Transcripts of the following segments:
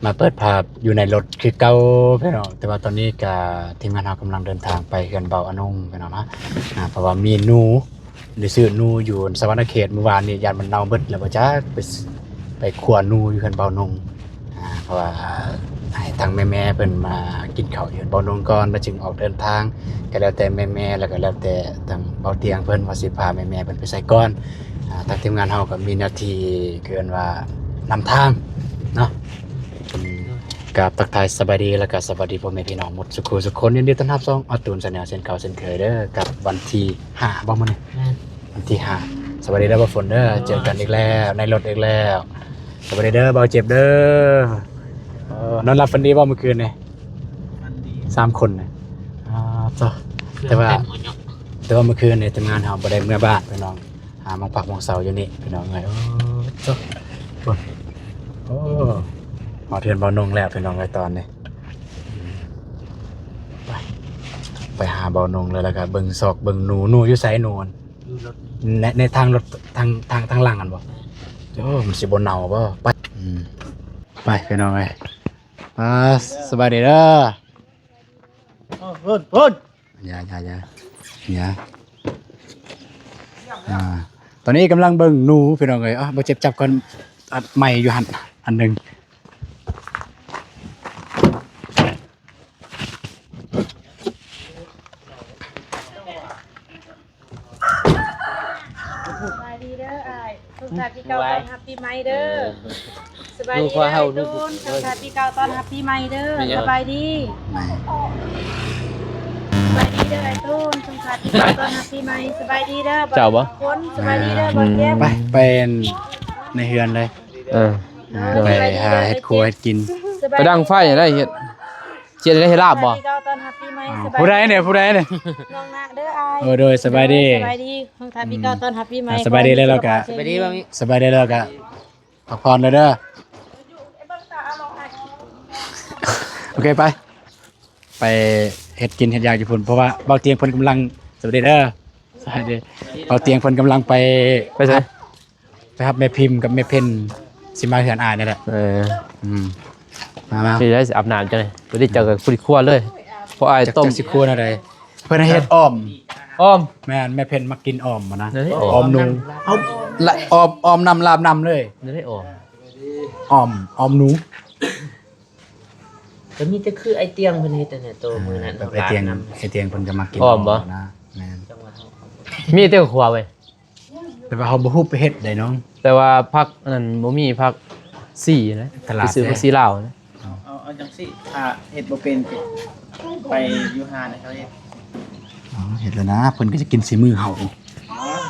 ມາເປີດພາບຢູ່ໃນລົດຄືເກົ່າພີ່ນ້ອງ. ແຕ່ວ່າຕອນນີ້ກະທີມງານເຮົາກຳລັງເດີນທາງໄປເຮືອນເບົາອານົງພີ່ນ້ອງເນາະ ອາ ເພາະວ່າມີໜູ ໄດ້ຊື້ໜູຢູ່ສະຫວັນນະເຂດມື້ວານນີ້ ຢ້ານມັນເນົ່າເບິດແລ້ວບໍ່ຈັກ ໄປ ໄປຂົ້ວໜູຢູ່ເຮືອນເບົານົງ ອາ ເພາະວ່າໃຫ້ທາງແມ່ໆເພິ່ນມາກິນເຂົ້າຢູ່ເຮືອນເບົານົງກ່ອນ ແລ້ວຈຶ່ງອອກເດີນທາງ. ກໍແລ້ວແຕ່ແມ່ໆ ແລ້ວກໍແລ້ວແຕ່ທາງເບົາຕຽງເພິ່ນວ່າຊິພາແມ່ໆເພິ່ນໄປໃສກ່ອນ. ອາ ທາງທີມງານເຮົາກໍມີໜ້າທີ່ ຄືເອີ້ນວ່ານຳທາງເນາະ. ອືມ ກາບທັກທາຍສະບາຍດີ ແລ້ວກໍສະບາຍດີພໍ່ແມ່ພີ່ນ້ອງໝົດສູ່ຄູ່ສູ່ຄົນ. ຍິນດີຕ້ອນຮັບຊ່ອງອາຕູນແຊນແນວເຊັ່ນເກົ່າເຊັ່ນເຄີຍເດີ ກັບວັນທີຫ້າບໍ່ມື້ນີ້? ແມ່ນ ວັນທີຫ້າ. ສະບາຍດີເດີບ່າວຝົນເດີ ເຈີກັນອີກແລ້ວ ໃນລົດອີກແລ້ວ. ສະບາຍດີເດີບ່າວເຈັບເດີ. ເອີ ນອນຫຼັບຝັນດີບໍ່ມື້ຄືນນີ້? ຝັນດີ ສາມຄົນນະ. ອາ ເຈົ້າ ແຕ່ວ່າ ແຕ່ວ່າມື້ຄືນນີ້ທີມງານເຮົາບໍ່ໄດ້ເມືອບ້ານພີ່ນ້ອງ ຫາໝ່ອງພັກໝ່ອງເຊົາຢູ່ນີ້ພີ່ນ້ອງເອີຍ. ໂອ້ ໂອ້ ຮອດເຮືອນເບົານົງແລ້ວພີ່ນ້ອງເອີຍຕອນນີ້. ໄປ ໄປຫາເບົານົງເລີຍ ແລ້ວກໍເບິ່ງຊອກເບິ່ງໜູ. ໜູຢູ່ໃສ? ໜູ ຢູ່ລົດ ໃນ ໃນທາງລົດ ທາງ ທາງ ທາງຫຼັງຫັ້ນບໍ່? ໂອ້ ມັນຊິບໍ່ເນົ່າບໍ່? ໄປ ອືມ ໄປພີ່ນ້ອງເອີຍ. ອ່າ ສະບາຍດີເດີ. ໂອ້ ພຸ້ນ ພຸ້ນ ຢ່າ ຢ່າ ຢ່າ ຢ່າ. ອ່າ ຕອນນີ້ກຳລັງເບິ່ງໜູພີ່ນ້ອງເອີຍ. ເອົາ ບໍ່ເຈັບຈັບກ່ອນ ອັດໄມ້ຢູ່ຫັ້ນອັນໜຶ່ງ. ສະບາຍດີເດີອ້າຍ ສົ່ງທ້າຍປີເກົ່າຕ້ອນຮັບປີໃໝ່ເດີ. ສະບາຍດີເດີອ້າຍຕູນ ສົ່ງທ້າຍປີເກົ່າຕ້ອນຮັບປີໃໝ່ເດີ. ສະບາຍດີ ສະບາຍດີເດີອ້າຍຕູນ ສົ່ງທ້າຍປີເກົ່າຕ້ອນຮັບປີໃໝ່. ສະບາຍດີເດີເຈົ້າບໍ່ຄົນ ສະບາຍດີເດີບໍ່ແກ້ມ. ໄປ ໄປໃນເຮືອນເລີຍ. ເອີ ໄປຫາເຮັດຄົວເຮັດກິນ ໄປດັງໄຟໄດ້ເຮັດ ຊິໄດ້ເຮັດລາບບໍ່? ສະບາຍດີເຈົ້າ ຕ້ອນຮັບປີໃໝ່. ອ້າວ ຜູ້ໃດນີ້ ຜູ້ໃດນີ້? ນ້ອງນະເດີອ້າຍ. ໂອ້ ໂດຍ ສະບາຍດີ ສະບາຍດີ ຂອງທ້າຍປີເກົ່າ ອືມ ຕ້ອນຮັບປີໃໝ່. ອ່າ ສະບາຍດີແລ້ວກໍ ສະບາຍດີ ສະບາຍດີແລ້ວກໍພັກຜ່ອນເລີຍເດີ. ໂອເຄ ໄປ ໄປເຮັດກິນເຮັດຢາກຢູ່ພຸ້ນ ເພາະວ່າເບົາຕຽງເພິ່ນກຳລັງ ສະບາຍດີເດີ ສະບາຍດີ ເບົາຕຽງເພິ່ນກຳລັງໄປ ໄປໃສ? ໄປຮັບແມ່ພິມກັບແມ່ເພັນ ຊິມາເຮືອນອ້າຍນີ້ແຫຼະ. ເອີ ອືມ ມາ ມາ ຊິໄດ້ ຊິອາບນ້ຳຈັ່ງໃດ ບໍ່ໄດ້ເຈົ້າກໍບໍ່ໄດ້ຄົວເລີຍ ເພາະອ້າຍຕົ້ມ ຊິຄົວແນວໃດ? ເພິ່ນໃຫ້ເຮັດອ່ອມ ອ່ອມ ແມ່ນ ແມ່ເພັນມັກກິນອ່ອມຫັ້ນນະ ອ່ອມໜູ. ເອົາ ອ່ອມ ອ່ອມນ້ຳ ລາບນ້ຳເລີຍ ໄດ້ອ່ອມ ອ່ອມ ອ່ອມໜູ. ກໍມີແຕ່ຄືໄອ້ຕຽງເພິ່ນເຮັດຫັ້ນແຫຼະ ໂຕມື້ນັ້ນ ເອີ ອ້າຍຕຽງ ອ້າຍຕຽງເພິ່ນກໍມັກກິນອ່ອມບໍ່ນະ. ແມ່ນ ມີແຕ່ຄົວເວີຍ ແຕ່ວ່າເຮົາບໍ່ຮູ້ໄປເຮັດໃດນ້ອງ. ແຕ່ວ່າຜັກອັນນັ້ນບໍ່ມີ ຜັກຊີນະ ໄປຊື້ຜັກຊີລາວນະ. ເອົາ ເອົາ ເອົາຈັ່ງຊີ້ ຖ້າເຮັດບໍ່ເປັນ ໄປຢູ່ຮ້ານໃຫ້ເຂົາເຮັດ. ອໍ ເຮັດແລ້ວນະ ເພິ່ນກໍຈະກິນສີມືເຮົາ. ອໍ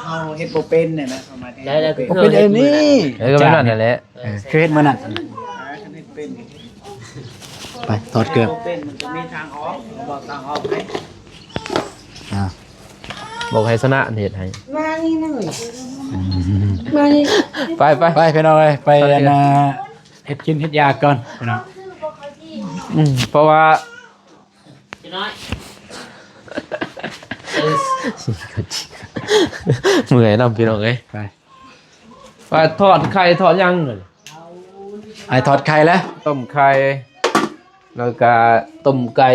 ເຮົາເຮັດບໍ່ເປັນນີ້ນະ ເຮົາມາ ໄດ້ ໄດ້ ບໍ່ເປັນອັນນີ້ ເອີ ກໍແບບນັ້ນແຫຼະ. ເອີ ຄືເຮັດມື້ນັ້ນ ອ່າ ຄັນເຮັດເປັນ ໄປຖອດເກີບ ເຮັດບໍ່ເປັນມັນກໍມີທາງອອກ ບອກທາງອອກໃຫ້. ອ່າ ບອກໃຫ້ຊະນະເຮັດໃຫ້ ມານີ້ນະ ອືມ ມານີ້ ໄປ ໄປ ໄປພີ່ນ້ອງເອີຍ ໄປອັນນ່າ ເຮັດກິນເຮັດຢາກກ່ອນພີ່ນ້ອງ. ອືມ ເພາະວ່າ ເມື່ອຍນຳພີ່ນ້ອງເອີຍ. ໄປ ໄປທອດໄຂ່ທອດຫຍັງ. ອ້າຍທອດໄຂ່ແລ້ວ ຕົ້ມໄຂ່ ແລ້ວກະຕົ້ມໄກ່.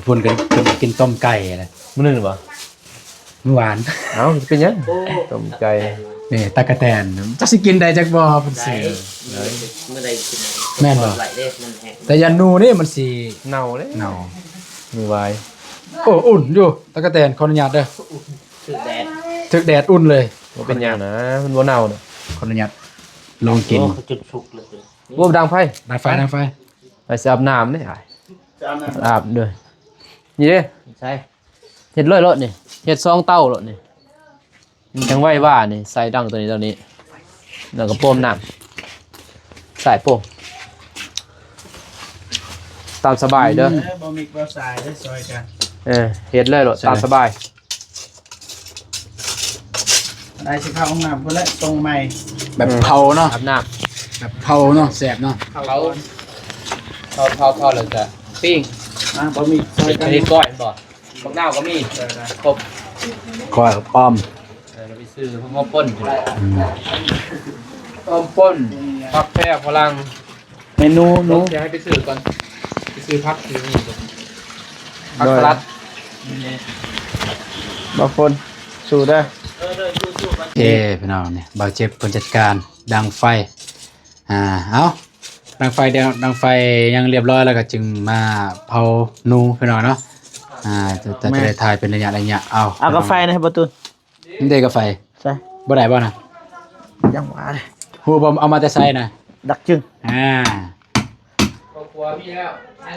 ພຸ້ນກໍ ເພິ່ນກໍກິນຕົ້ມໄກ່ແຫຼະ ມື້ໜຶ່ງບໍ່? ມື້ວານ. ເອົ້າ ຊິເປັນຫຍັງ? ຕົ້ມໄກ່ ນີ້ ຕັກກະແຕນ ຈັກຊິກິນໄດ້ຈັກບໍ່? ເພິ່ນຊື້ ໄດ້ ມື້ໃດກິນ ແມ່ນບໍ່? ໄດ້ເດ້ ມັນແຫ້ງ ແຕ່ຢ່າໜູນີ້ມັນຊິເນົ່າເດ້ ເນົ່າ ມື້ວາຍ. ໂອ້ ອຸ່ນຢູ່ ຕັກກະແຕນ ຂໍອະນຸຍາດເດີ. ຖືກແດດ ຖືກແດດອຸ່ນເລີຍ. ບໍ່ເປັນຫຍັງນະ ມັນບໍ່ເນົ່າດອກ. ຂໍອະນຸຍາດລອງກິນ. ໂອ້ ຈົນສຸກເລີຍ. ບໍ່ ດັງໄຟ ດັງໄຟ ດັງໄຟ. ໄປຊິອາບນ້ຳເດ້ອ້າຍ ອາບເດີ. ນີ້ເດ້ ໃສ່ ເຮັດເລີຍໂລດນີ້ ເຮັດສອງເຕົາໂລດນີ້ ມັນຈັ່ງໄວວານີ້. ໃສ່ດັງໂຕນີ້ ໂຕນີ້ ແລ້ວກໍໂປມນ້ຳ ໃສ່ໂປມ ຕາມສະບາຍເດີ. ອືມ ເອີ ບໍ່ມີບໍ່ສາຍເດີ ຊ່ອຍກັນ. ເອີ ເຮັດເລີຍໂລດ ຕາມສະບາຍ. ໄດ້ຊິເຂົ້າຫ້ອງນ້ຳພຸ້ນແຫຼະ ສົ່ງໃໝ່. ແບບເຜົາເນາະ ອາບນ້ຳ ແບບເຜົາເນາະ ແຊບເນາະ. ເຜົາ ເຜົາ ເຜົາ ເຜົາແລ້ວກະປີ້ງ. ມາ ບໍ່ມີຊ່ອຍກັນ ເຮັດກ້ອຍແມ່ນບໍ່? ບັກນາວກໍມີ ເອີ ຄົບ ກ້ອຍກັບອ່ອມ. ເອີ ໄປຊື້ຫົວປົນ. ອືມ ອ່ອມປົນ ຜັກແພວຝຣັ່ງ. ເມນູ ນູ ດຽວໃຫ້ໄປຊື້ກ່ອນ ໄປຊື້ຜັກຊື້ຫຍັງກ່ອນ ຜັກສະຫຼັດ ບໍ່ຝົນ ສູ້ເດີ. ເອີ ພີ່ນ້ອງ ນີ້ບ່າວເຈັບເພິ່ນຈັດການດັງໄຟ. ອ່າ ເອົາ ດັງໄຟ ດັງໄຟຍັງລຽບຮ້ອຍແລ້ວກໍຈຶ່ງມາເຜົານູ ພີ່ນ້ອງເນາະ. ອ່າ ຈະ ຈະ ຈະໄດ້ຖ່າຍເປັນໄລຍະໆ. ເອົາ ເອົາກາໄຟແດ່ບໍ່ຕູນ. ມັນເດກາໄຟ ໃສ່ ບໍ່ໄດ້ບໍ່ນະ? ຍັງວ່າເດ ຮູ້ບໍ່ເອົາມາແຕ່ໃສນະ? ດັກຈຶງ. ອ່າ ຄອບຄົວມີແລ້ວ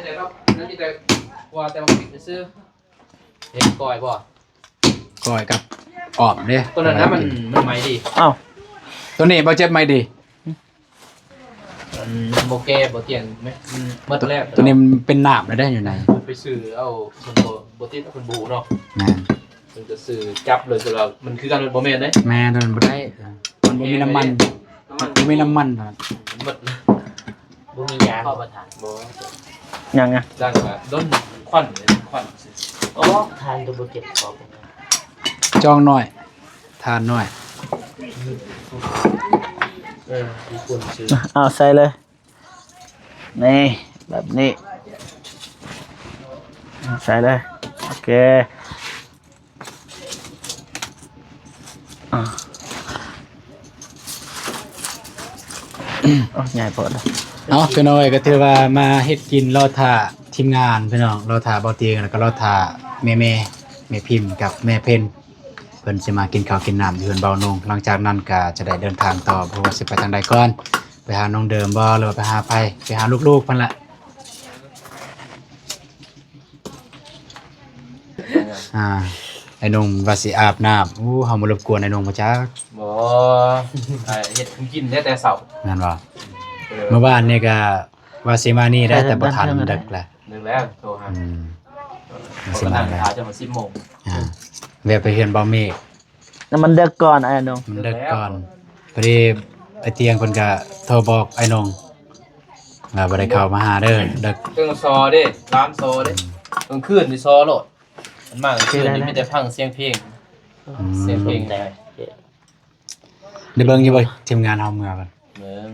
ແຕ່ວ່າມັນມີແຕ່ຄົວແຕ່ວ່າປິດຊື່. ເຮັດກ້ອຍບໍ່? ກ້ອຍກັບອ້ອມເດ້. ຕົວນັ້ນນະ ມັນ ມັນໃໝ່ດີ. ເອົ້າ ຕົວນີ້ບໍ່ເຈັບໃໝ່ດີ. ມັນບໍ່ແກ່ບໍ່ຕຽງແມະ ມັນໝົດແລ້ວ. ຕົວນີ້ມັນເປັນນ້ຳແລ້ວເດ້ຢູ່ໃນ. ໄປຊື້ເອົາ ເພິ່ນບໍ່ ບໍ່ຕິດ ເພິ່ນບໍ່ຮູ້ເນາະ. ແມ່ນ ເພິ່ນກໍຊື້ຈັບເລີຍ ຄືວ່າມັນຄືກັນ ມັນບໍ່ແມ່ນເດ້. ແມ່ນ ຕົວນັ້ນບໍ່ໄດ້ ມັນບໍ່ມີນ້ຳມັນ ນ້ຳມັນ ບໍ່ມີນ້ຳມັນ ມັນໝົດ. ບໍ່ມີຢາງບໍ່ປະທານ? ບໍ່ ຍັງ ຍັງ ດ້ານວ່າດົນຄວັນ ຄວັນ. ອໍ ທານຕົວບໍ່ເຈັບ ຂໍເປັນຫຍັງ? ຈອງໜ້ອຍ ທານໜ້ອຍ. ເອີ ມີຄົນຊື້. ເອົາໃສ່ເລີຍ ນີ້ ແບບນີ້ ໃສ່ເລີຍ. ໂອເຄ ອາ ໂອ້ ໃຫຍ່ໂພດ. ເອົາ ພີ່ນ້ອງເອີຍ ກໍຖືວ່າມາເຮັດກິນ ລໍຖ້າທີມງານ ພີ່ນ້ອງ ລໍຖ້າເບົາຕຽງ ແລ້ວກໍລໍຖ້າແມ່ໆ ແມ່ພິມກັບແມ່ເພັນ ເພິ່ນຊິມາກິນເຂົ້າກິນນ້ຳຢູ່ເຮືອນເບົານົງ. ຫຼັງຈາກນັ້ນກໍຈະໄດ້ເດີນທາງຕໍ່ ບໍ່ຮູ້ວ່າຊິໄປທາງໃດກ່ອນ ໄປຫານ້ອງເດີມບໍ່ ຫຼືວ່າໄປຫາໃຜ? ໄປຫາລູກໆ ເພິ່ນລະ. ອ່າ ໄອ້ນົງວ່າຊິອາບນ້ຳ. ໂອ້ ເຮົາມາລົບກວນໄອ້ນົງບໍ່ຈັກ. ບໍ່ ເຮັດກິນແຕ່ເຊົ້າ. ແມ່ນບໍ່? ເອີ ມື້ວານນີ້ກໍວ່າຊິມານີ້ແຫຼະ ແຕ່ບໍ່ທັນ ເດິກແລ້ວ ເດິກແລ້ວ ໂທຫາ. ອືມ ວ່າຊິມາແລ້ວ ຖ້າຈະມາສິບໂມງ. ອ່າ ແວ່ໄປເຮືອນເບົາເມກ. ແລ້ວມັນເດິກກ່ອນອ້າຍນົງ. ມັນເດິກກ່ອນ ພໍດີໄອ້ຕຽງເພິ່ນກະໂທບອກອ້າຍນົງວ່າບໍ່ໄດ້ເຂົ້າມາຫາເດີ ເດິກ. ເທິງຊໍເດ້ ຫຼານຊໍເດ້ ອືມ ກາງຄືນນີ້ຊໍໂລດ. ມັນມາກາງຄືນນີ້ມີແຕ່ຟັງສຽງເພງ. ອືມ ສຽງເພງແຕ່ ໄດ້ເບິ່ງຢູ່ບໍ່ ທີມງານເຮົາເມື່ອກັນ? ເບິ່ງ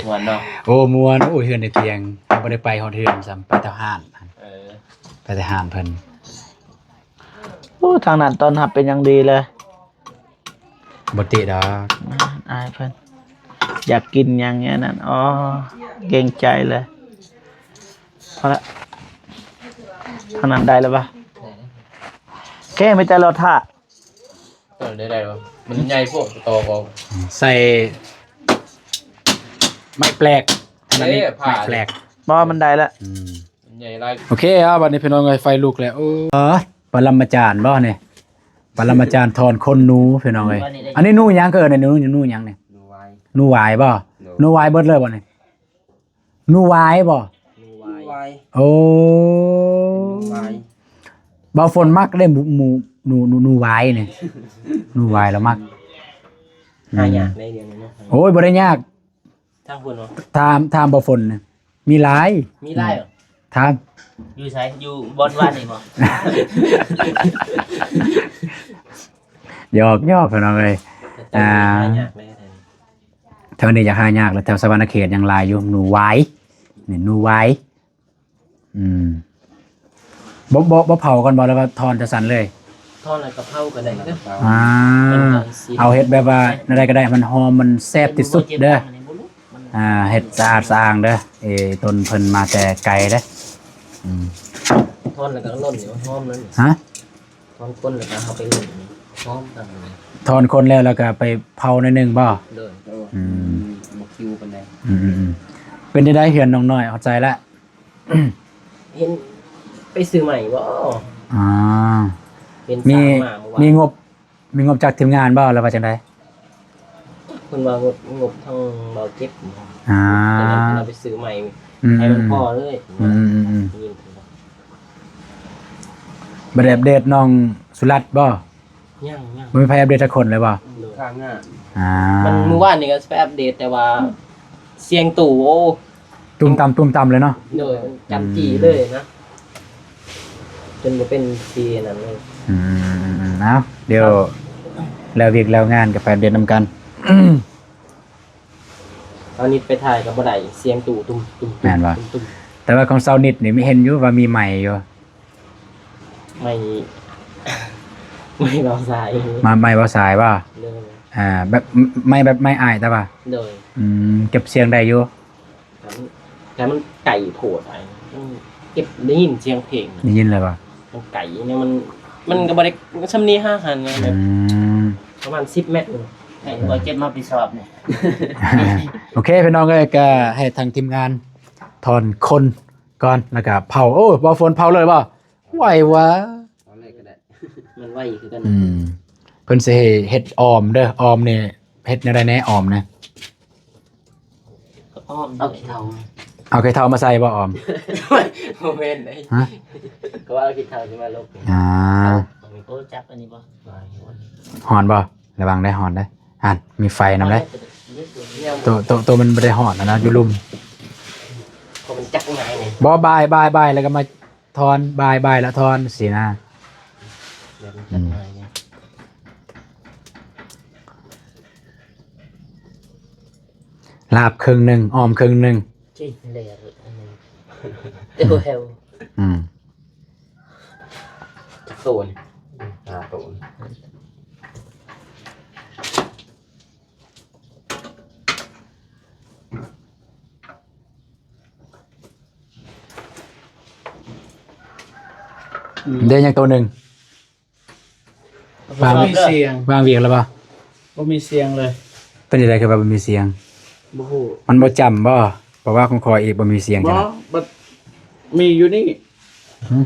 ມ່ວນເນາະ. ໂອ້ ມ່ວນ. ໂອ້ ເຮືອນໄອ້ຕຽງ ເຮົາບໍ່ໄດ້ໄປຮອດເຮືອນຊ້ຳ ໄປແຕ່ຮ້ານ. ເອີ ໄປແຕ່ຮ້ານເພິ່ນ. ໂອ້ ທາງນັ້ນຕ້ອນຮັບເປັນຢ່າງດີເລີຍ. ບໍ່ຕິດອກ ອາຍເພິ່ນ ຢາກກິນຫຍັງແນວນັ້ນ. ອໍ ເກງໃຈເລີຍ. ພໍລະ ເທົ່ານັ້ນໄດ້ແລ້ວບໍ່? ໂອເຄ ມີແຕ່ລໍຖ້າ. ເອີ ໄດ້ໆ ມັນໃຫຍ່ໂພດ ຕໍ່ບໍ່ ໃສ່ໄມ້ແປກ. ເອີ ໄມ້ແປກ ບໍ່ ມັນໄດ້ລະ. ອືມ ມັນໃຫຍ່ຫຼາຍ. ໂອເຄ ເອົາ ບັດນີ້ພີ່ນ້ອງເອີຍ ໄຟລຸກແລ້ວ. ໂອ້ ເອີ ປະລະມາຈານບໍ່ນີ້? ປະລະມາຈານຖອນຂົນໜູ ພີ່ນ້ອງເອີຍ. ອັນນີ້ໜູຫຍັງ? ເອີ້ນໜູ ໜູຫຍັງນີ້? ໜູຫວາຍ. ໜູຫວາຍບໍ່? ໂດຍ. ໜູຫວາຍເບິດເລີຍບໍ່ນີ້? ໜູຫວາຍບໍ່? ໜູຫວາຍ. ໂອ້ ໜູຫວາຍ. ບ່າວຝົນມັກເດ້ ໝູ ໜູ ໜູຫວາຍນີ້ ໜູຫວາຍລາວມັກ. ຫາຍາກໃນດຽວນີ້ເນາະ. ໂອ້ຍ ບໍ່ໄດ້ຍາກ. ທາງພຸ້ນບໍ່? ຖາມ ຖາມບ່າວຝົນນະ ມີຫຼາຍ. ມີຫຼາຍເຫາະ? ຖາມ ຢູ່ໃສ? ຢູ່ບ່ອນວັດນີ້ບໍ່? ຫຍອກໆ ພີ່ນ້ອງເອີຍ. ອ່າ ແຖວນີ້ຢາກຫາຍາກ ແຖວນີ້ຢາກຫາຍາກ ແລ້ວແຖວສະຫວັນນະເຂດຍັງຫຼາຍຢູ່ ໜູຫວາຍນີ້ ໜູຫວາຍ. ອືມ ບໍ່ ບໍ່ ບໍ່ເຜົາກ່ອນບໍ່ ຫຼືວ່າຖອນຈັ່ງຊັ້ນເລີຍ? ຖອນແລ້ວກໍເຜົາກໍໄດ້ເດີ. ອ່າ ເອົາເຮັດແບບວ່າແນວໃດກໍໄດ້ ມັນຫອມ ມັນແຊບທີ່ສຸດເດີ. ອ່າ ເຮັດສະອາດສະອ້າງເດີ. ເອີ ຕົ້ນເພິ່ນມາແຕ່ໄກເດ້. ອືມ ຖອນແລ້ວກໍຫຼົ່ນນີ້ ມັນຫອມນັ້ນ. ຮະ? ຖອນຂົນແລ້ວກໍເອົາໄປຫຼົ່ນ ຫອມຕາມ. ຖອນຂົນແລ້ວ ແລ້ວກໍໄປເຜົາໜ້ອຍໜຶ່ງບໍ່? ໂດຍ. ອືມ ບໍ່ຄິວປານໃດ. ອືມໆໆ ເປັນຈັ່ງໃດເຮືອນນ້ອງນ້ອຍ? ເຂົ້າໃຈລະ. ເຫັນໄປຊື້ໃໝ່ບໍ່? ອໍ ເຫັນມີ ມີງົບ ມີງົບຈາກທີມງານບໍ່ ຫຼືວ່າຈັ່ງໃດ? ເພິ່ນວ່າງົບ ງົບທາງເບົາເຈັບ. ອ່າ ເພິ່ນວ່າໄປຊື້ໃໝ່ ອືມ ໃຫ້ມັນພໍເລີຍ. ອືມໆໆ ໄດ້ຍິນເພິ່ນວ່າ. ບໍ່ໄດ້ອັບເດດນ້ອງສຸລັດບໍ່? ຍັງໆ ບໍ່ມີໃຜອັບເດດຈັກຄົນເລີຍບໍ່? ໂດຍ. ອ່າ ມັນມື້ວານນີ້ກໍຊິໄປອັບເດດ ແຕ່ວ່າສຽງຕູ້ ໂອ້ ຕຸ້ມຕາມ ຕຸ້ມຕາມເລີຍເນາະ. ໂດຍ ມັນຈຳຈີເລີຍນະ. ອືມ ຈົນບໍ່ເປັນທີ່ນັ້ນເລີຍ. ອືມໆໆ ເອົາ ດຽວແລ້ວວຽກແລ້ວງານກໍໄປອັບເດດນຳກັນ. ເອົານິດໄປຖ່າຍກໍບໍ່ໄດ້ ສຽງຕູ້ຕຸ້ມໆ ແມ່ນບໍ່? ຕຸ້ມໆ. ແຕ່ວ່າຂອງຊາວນິດນີ້ມີ ເຫັນຢູ່ວ່າມີໄມຢູ່ ໄມ ໄມເບົາສາຍ ມາ ໄມເບົາສາຍບໍ່? ໂດຍ. ອ່າ ແບບ ໄມແບບໄມອ້າຍແຕ່ວ່າ ໂດຍ. ອືມ ເກັບສຽງໄດ້ຢູ່ ແຕ່ມັນ ແຕ່ມັນໄກໂພດ ອ້າຍ ມັນເກັບໄດ້ຍິນສຽງເພງ ໄດ້ຍິນແລ້ວບໍ່? ມັນໄກນີ້ ມັນ ມັນກໍບໍ່ໄດ້ສ່ຳນີ້ ຫາຫັ້ນນະ ແບບ ອືມ ປະມານສິບແມັດນີ້ ໃຫ້ບໍ່ເຈັບມາຜິດຊອບນີ້. ໂອເຄ ພີ່ນ້ອງເອີຍ ກໍໃຫ້ທາງທີມງານຖອນຄົນກ່ອນ ແລ້ວກໍເຜົາ. ໂອ້ ບໍ່ຝົນເຜົາເລີຍບໍ່? ໄວວ່າ ເອົາເລີຍກໍໄດ້ ມັນໄວຄືກັນ. ອືມ ເພິ່ນຊິເຮັດອອມເດີ ອອມນີ້ເຮັດແນວໃດແດ່ ອອມນະ? ອອມ ເອົາຂີ້ເຖົ້າ ເອົາຂີ້ເຖົ້າມາໃສ່ບໍ່ ອອມ? ບໍ່ແມ່ນເດ້ ຮະ? ກໍວ່າເອົາຂີ້ເຖົ້າຊິມາລົບ. ອ່າ ໂອ້ ຈັບອັນນີ້ບໍ່? ຮ້ອນບໍ່? ລະວັງໄດ້ ຮ້ອນໄດ້. ຫັ້ນ ມີໄຟນຳເດ້ ໂຕ ໂຕ ໂຕມັນບໍ່ໄດ້ຮ້ອນນະ ຢູ່ລຸ່ມ ເພາະມັນຈັບງ່າຍນີ້. ບໍ່ ບາຍ ບາຍ ບາຍ ແລ້ວກໍມາ ຖອນ ບາຍ ບາຍ ແລ້ວຖອນຊີ້ນະ. ອືມ ລາບເຄິ່ງໜຶ່ງ ອອມເຄິ່ງໜຶ່ງ. ຈິງແລ້ວ ເອີ ເອີ ອືມ ຈັກໂຕນີ້? ຫ້າໂຕ. ອືມ ເດ້ຍັງໂຕໜຶ່ງ ວາງ ບໍ່ມີສຽງ ວາງວຽກແລ້ວບໍ່? ບໍ່ມີສຽງເລີຍ. ເປັນຈັ່ງໃດຄືວ່າບໍ່ມີສຽງ? ບໍ່ຮູ້ ມັນບໍ່ຈຳບໍ່? ເພາະວ່າຂອງຂ້ອຍອີກບໍ່ມີສຽງ. ບໍ່ ຈັ່ງໃດ? ບັດມີຢູ່ນີ້ ຫື?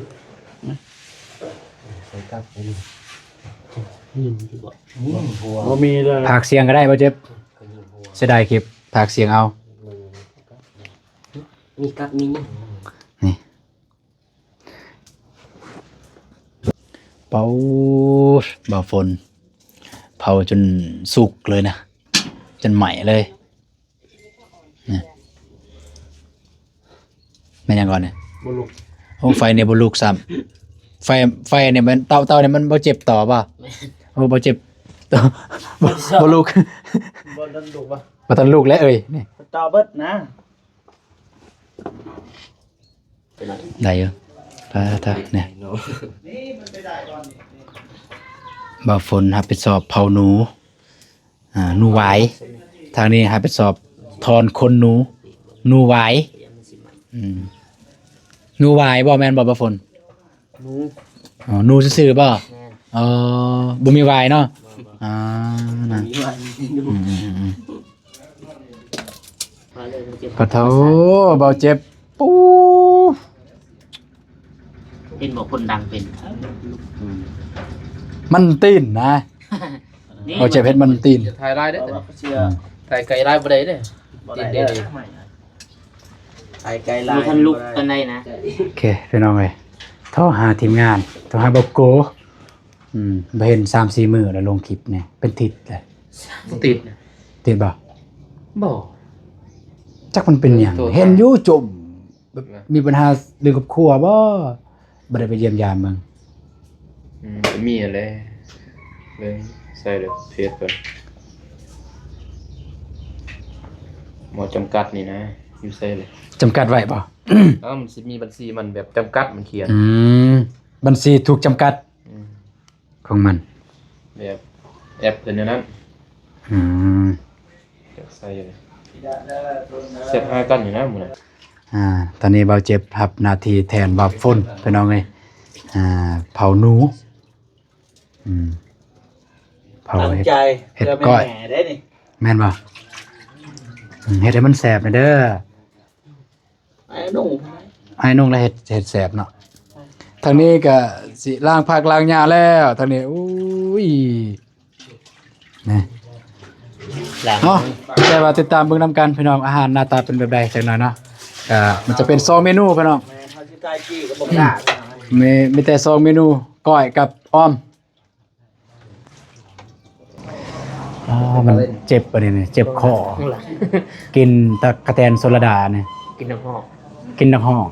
ບໍ່ມີເລີຍ. ພາກສຽງກໍໄດ້ບໍ່ເຈັບ? ເສຍດາຍຄລິບ ພາກສຽງເອົາ. ມີກັບມີນີ້ ນີ້ ເປົາ ບ່າວຝົນ ເຜົາຈົນສຸກເລີຍນະ ຈົນໄໝ້ເລີຍ. ນີ້ ແມ່ນຫຍັງກ່ອນນີ້? ບໍ່ລຸກ. ໂອ້ ໄຟນີ້ບໍ່ລຸກຊ້ຳ. ໄຟ ໄຟນີ້ມັນ ເຕົາ ເຕົານີ້ມັນບໍ່ເຈັບຕໍ່ບໍ່? ແມ່ນ. ໂອ້ ບໍ່ເຈັບຕໍ່ ບໍ່ ບໍ່ລຸກ. ບໍ່ທັນລຸກບໍ່? ບໍ່ທັນລຸກແລ້ວເອີຍ ນີ້ ຕໍ່ເບິດນະ. ໄດ້ຢູ່ ຕາ ຕາ ນີ້ ບ່າວຝົນຮັບຜິດຊອບເຜົາໜູ ອ່າ ໜູຫວາຍ. ທາງນີ້ຮັບຜິດຊອບຖອນຂົນໜູ ໜູຫວາຍ. ອືມ ໜູຫວາຍບໍ່ ແມ່ນບໍ່ ບ່າວຝົນ? ໜູ ອໍ ໜູຊື່ໆບໍ່? ແມ່ນ. ອໍ ບໍ່ມີຫວາຍເນາະ. ບໍ່ ບໍ່ ອ່າ ນະ ບໍ່ມີຫວາຍ ໜູ. ອືມ ອືມ ອືມ ມາເລີຍ ປະໂທ ບ່າວເຈັບ ປູ ເຫັນບໍ່ ຄົນດັງເປັນ ອືມ ມັນຕີນນະ. ນີ້ ບ່າວເຈັບເຮັດມັນຕີນ. ຢ່າຖ່າຍຫຼາຍເດ້ ເພາະວ່າເຂົາເຊື່ອ ອືມ ຖ່າຍໄກຫຼາຍບໍ່ໄດ້ເດ້ ບໍ່ໄດ້ເດ້ ຖ່າຍໄກຫຼາຍ ບໍ່ທັນລຸກປານໃດນະ. ໂອເຄ ພີ່ນ້ອງເອີຍ ໂທຫາທີມງານ ໂທຫາບ່າວໂກ. ອືມ ບໍ່ເຫັນສາມສີ່ມື້ແລ້ວ ລົງຄລິບນີ້ເປັນທິດແລ້ວ. ບໍ່ຕິດນະ. ຕິດບໍ່? ບໍ່ ຈັກມັນເປັນຫຍັງ. ໂທຫາ ເຫັນຢູ່ຈົ່ມ ແບບ ນະ ມີບັນຫາເລື່ອງຄອບຄົວບໍ່? ບໍ່ໄດ້ໄປຢ້ຽມຢາມເບິ່ງ. ອືມ ກໍມີຫັ້ນແຫຼະ ເບິ່ງໃສ່ແລ້ວເຟດກ່ອນ. ໝໍຈຳກັດນີ້ນະ ຢູ່ໃສລະ? ຈຳກັດໄວ້ບໍ່? ເອົ້າ ມັນຊິມີບັນຊີມັນແບບຈຳກັດ ມັນຂຽນ. ອືມ ບັນຊີຖືກຈຳກັດ. ອືມ ຂອງມັນ ແບບແອັບເພິ່ນແນວນັ້ນ. ອືມ ຈະໃສ່ເລີຍ ແຊດຫາກັນຢູ່ນະມື້ນັ້ນ. ອ່າ ຕອນນີ້ບ່າວເຈັບຮັບໜ້າທີ່ແທນບ່າວຝົນ ພີ່ນ້ອງເອີຍ. ອ່າ ເຜົາໜູ ອືມ ເຜົາ ຕັ້ງໃຈ ເຮັດ ເພື່ອ ເຮັດກ້ອຍ ແມ່ເດ້ນີ້ ແມ່ນບໍ່? ອືມ ເຮັດໃຫ້ມັນແຊບແດ່ເດີ. ອ້າຍນຸ່ງ ອ້າຍນຸ່ງລະເຮັດ ເຮັດແຊບເນາະ. ທາງນີ້ກະຊິລ້າງຜັກລ້າງຫຍ້າແລ້ວ ທາງນີ້ ໂອ້ຍ ນີ້ ເອົາ ແຕ່ວ່າຕິດຕາມເບິ່ງນຳກັນພີ່ນ້ອງ ອາຫານໜ້າຕາເປັນແບບໃດ ຈັກໜ້ອຍເນາະ. ກະມັນຈະເປັນສອງເມນູພີ່ນ້ອງ ມີ ມີແຕ່ສອງເມນູ ກ້ອຍກັບອອມ. ອໍ ມັນເຈັບອັນນີ້ນີ້ ເຈັບຄໍ ກິນຕັກກະແຕນຊົນລະດານີ້ ກິນນ້ຳຫອມ ກິນນ້ຳຫອມ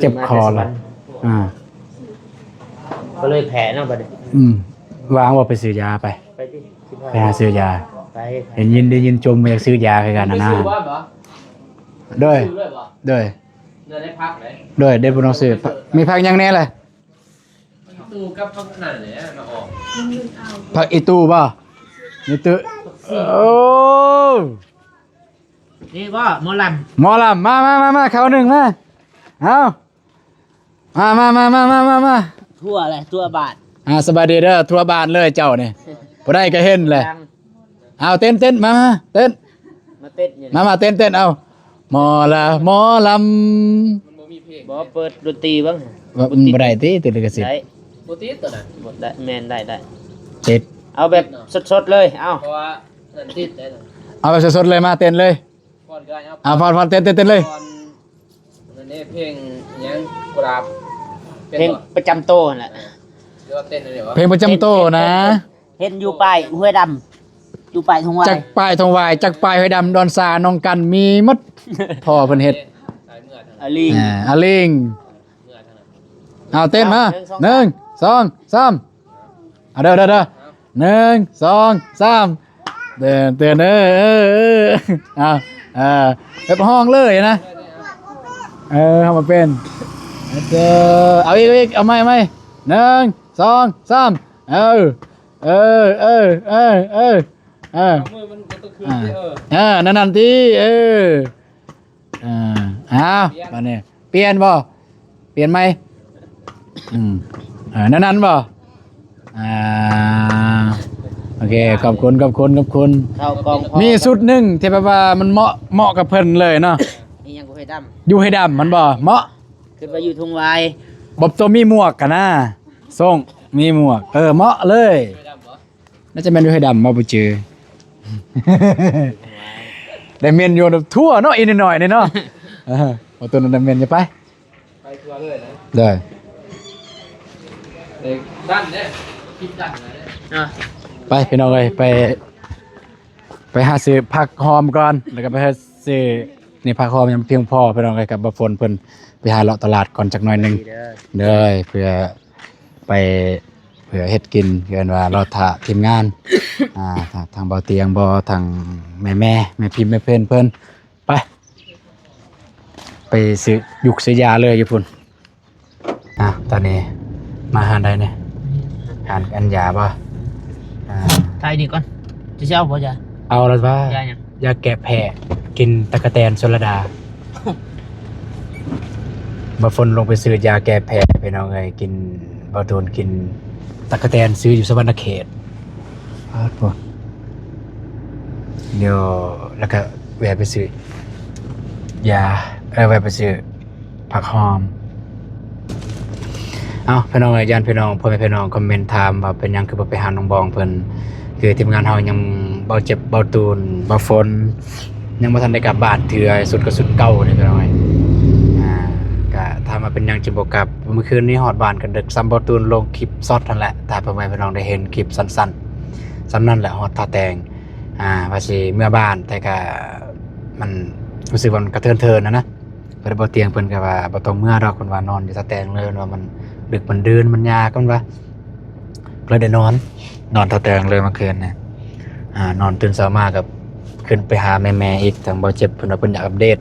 ເຈັບຄໍລະ. ອ່າ ກໍເລີຍແພ້ເນາະບັດນີ້. ອືມ ວ່າງບໍ່ ໄປຊື້ຢາໄປ ໄປຕິ ໄປຫາຊື້ຢາ. ໄປ ໄດ້ຍິນ ໄດ້ຍິນຊົມ ຢາກຊື້ຢາຄືກັນນະ. ໂດຍ ໂດຍ ເດີ ໄດ້ພັກເດ້ ໂດຍ ໄດ້ບໍ່ຕ້ອງຊື້ ມີຜັກຫຍັງແດ່ລະ? ອີ່ຕູກັບຜັກນັ້ນແຫຼະ ມາອອກ ຜັກອີ່ຕູບໍ່? ມີຕູ້ ໂອ້ ນີ້ບໍ່ ໝໍລຳ ໝໍລຳ ມາ ມາ ມາ ມາ ເຂົ້າໜຶ່ງ ມາ ເອົາ ມາ ມາ ມາ ທົ່ວແຫຼະ ທົ່ວບ້ານ ອ່າ ສະບາຍດີເດີ ທົ່ວບ້ານເລີຍເຈົ້ານີ້ ຜູ້ໃດກໍເຫັນແຫຼະ ເອົາ ເຕັ້ນ ເຕັ້ນ ມາ ມາ ເຕັ້ນ ມາເຕັ້ນຢູ່ ມາ ມາ ເຕັ້ນ ເຕັ້ນ ເອົາ ໝໍລະ ໝໍລຳ ມັນບໍ່ມີເພງ ບໍ່ ເປີດດົນຕີເບິ່ງ ວ່າມັນບໍ່ໄດ້ຕິ ຕິດລິຂະສິດ ໄດ້ ບໍ່ຕິດຕົວນັ້ນ ບໍ່ໄດ້ ແມ່ນ ໄດ້ ໄດ້ ຕິດ ເອົາແບບສົດໆເລີຍ ເອົາ ເພາະວ່ານັ້ນຕິດໄດ້ ເອົາແບບສົດໆເລີຍ ມາເຕັ້ນເລີຍ ຟ້ອນກໍໄດ້ ເອົາ ອ່າ ຟ້ອນ ຟ້ອນ ເຕັ້ນ ເຕັ້ນ ເຕັ້ນເລີຍ ຟ້ອນ ອັນນີ້ເພງຫຍັງ ກຸຫຼາບ ເພງປະຈຳໂຕຫັ້ນແຫຼະ ເອີ ຫຼືວ່າເຕັ້ນອັນນີ້ຫວະ ເພງປະຈຳໂຕນະ ເຫັນຢູ່ປ້າຍຫ້ວຍດຳ ຢູ່ປ້າຍທົ່ງຫວາຍ ຈັກປ້າຍທົ່ງຫວາຍ ຈັກປ້າຍຫ້ວຍດຳ ດອນຊາ ໜອງກັນ ມີໝົດ ພໍ່ເພິ່ນເຮັດ ອາລີງ ອາລີງ ເອົາເຕັ້ນມາ ໜຶ່ງ ສອງ ໜຶ່ງ ສອງ ສາມ ເອົາເດີ ເດີ ເດີ ໜຶ່ງ ສອງ ສາມ ເຕີນ ເຕີນ ເອີ ເອີ ເອີ ເອົາ ເອີ ແບບຮ້ອງເລີຍນະ ເອີ ເຮົາມາເປັນ ເອີ ເອົາອີກ ເອົາອີກ ເອົາໃໝ່ ເອົາໃໝ່ ໜຶ່ງ ສອງ ສາມ ເອີ ເອີ ເອີ ເອີ ເອີ ເອີ ເອີ ນັ້ນ ນັ້ນຕິ ເອີ ອ່າ ອ້າວ ບາດນີ້ປ່ຽນບໍ່? ປ່ຽນໃໝ່ ອືມ ເອີ ແນວນັ້ນບໍ່? ອ່າ ໂອເຄ ຂອບຄຸນ ຂອບຄຸນ ຂອບຄຸນ ເຂົ້າກ່ອງ ມີຊຸດໜຶ່ງທີ່ແບບວ່າມັນເໝາະ ເໝາະກັບເພິ່ນເລີຍເນາະ ອີຫຍັງ ຫ້ວຍດຳ ຢູ່ຫ້ວຍດຳ ມັນບໍ່ເໝາະ ຄິດວ່າຢູ່ທົ່ງຫວາຍ ບໍ່ ໂຕມີໝວກຫັ້ນນະ ສົ່ງ ມີໝວກ ເອີ ເໝາະເລີຍ. ໜ້າຈະແມ່ນຢູ່ໄຮ່ດຳບໍ່ ບໍ່ຈື່ ໄດ້ແມ່ນຢູ່ທົ່ວເນາະ ອີກໜ້ອຍໆນີ້ເນາະ ເອີ ບໍ່ຕົວນັ້ນໄດ້ແມ່ນຢູ່ ໄປ ໄປທົ່ວເລີຍນະ ໄດ້ ໄດ້ດັນເດ້ ຄິດດັນເດ້ ອ່ະ ໄປພີ່ນ້ອງເອີຍ ໄປ ໄປຫາຊື້ຜັກຫອມກ່ອນ ແລ້ວກໍໄປຫາຊື້ ນີ້ຜັກຫອມຍັງພຽງພໍພີ່ນ້ອງເອີຍ ກັບບ່າວຝົນເພິ່ນໄປຫາເລາະຕະຫຼາດກ່ອນຈັກໜ້ອຍໜຶ່ງ ເດີ ເດີ ເພື່ອ ໄປ ເພື່ອເຮັດກິນ ເອີ້ນວ່າລໍຖ້າທີມງານ ອ່າ ທາງ ທາງບ່າວຕຽງບໍ ທາງແມ່ໆ ແມ່ພິມແມ່ເພັນເພິ່ນ ໄປ ໄປຊື້ ຢຸກຊື້ຢາເລີຍຢູ່ພຸ້ນ ອ່າ ຕອນນີ້ມາຮ້ານໃດນີ້ ຮ້ານອັນຢາບໍ ອ່າ ຖ່າຍນີ້ກ່ອນ ຈະເອົາບໍ່ຢາ ເອົາລະວ່າ ຢາຫຍັງ? ຢາແກ້ແພ້ ກິນຕັກກະແຕນຊົນລະດາ ບ່າວຝົນລົງໄປຊື້ຢາແກ້ແພ້ພີ່ນ້ອງເອີຍ ກິນ ບ່າວໂຕນກິນຕັກກະແຕນ ຊື້ຢູ່ສະຫວັນນະເຂດ ປາດໂທ້ ດຽວ ແລ້ວກະແວ່ໄປຊື້ຢາ ເອີ ແວ່ໄປຊື້ ຜັກຫອມ ເອົ້າ ພີ່ນ້ອງເອີຍ ຢ້ານພີ່ນ້ອງ ພໍ່ແມ່ພີ່ນ້ອງຄອມເມັນຖາມວ່າເປັນຫຍັງຄືບໍ່ໄປຫານ້ອງບອງເພິ່ນ ຄືທີມງານເຮົາຍັງ ບ່າວເຈັບ ບ່າວຕູນ ບ່າວຝົນ ຍັງບໍ່ທັນໄດ້ກັບບ້ານເທື່ອ ສຸດກໍສຸດເກົ່າເລີຍພີ່ນ້ອງເອີຍ ອ່າ ກະຖາມວ່າເປັນຫຍັງຈຶ່ງບໍ່ກັບ ມື້ຄືນນີ້ຮອດບ້ານກໍດຶກ ສ່ຳບ່າວຕູນລົງຄລິບຊັອດຫັ້ນແຫຼະ ຖ້າພໍ່ແມ່ພີ່ນ້ອງໄດ້ເຫັນຄລິບສັ້ນໆ ສ່ຳນັ້ນແຫຼະ ຮອດທ່າແຕງ ອ່າ ວ່າຊິເມືອບ້ານ ແຕ່ກະມັນ ຮູ້ສຶກວ່າມັນກະເທີນໆຫັ້ນນະ ເພິ່ນ ບ່າວຕຽງເພິ່ນກໍວ່າບໍ່ຕ້ອງເມືອດອກ ເພິ່ນວ່ານອນຢູ່ທ່າແຕງເລີຍ ເພິ່ນວ່າມັນດຶກ ມັນດື່ນ ມັນຍາກ ເພິ່ນວ່າ ກໍເລີຍໄດ້ນອນ ນອນທ່າແຕງເລີຍເມື່ອຄືນນີ້ ອ່າ ນອນຕື່ນເຊົ້າມາກໍຂຶ້ນໄປຫາແມ່ໆອີກ ທາງບ່າວເຈັບເພິ່ນວ່າເພິ່ນຢາກອັບເດດ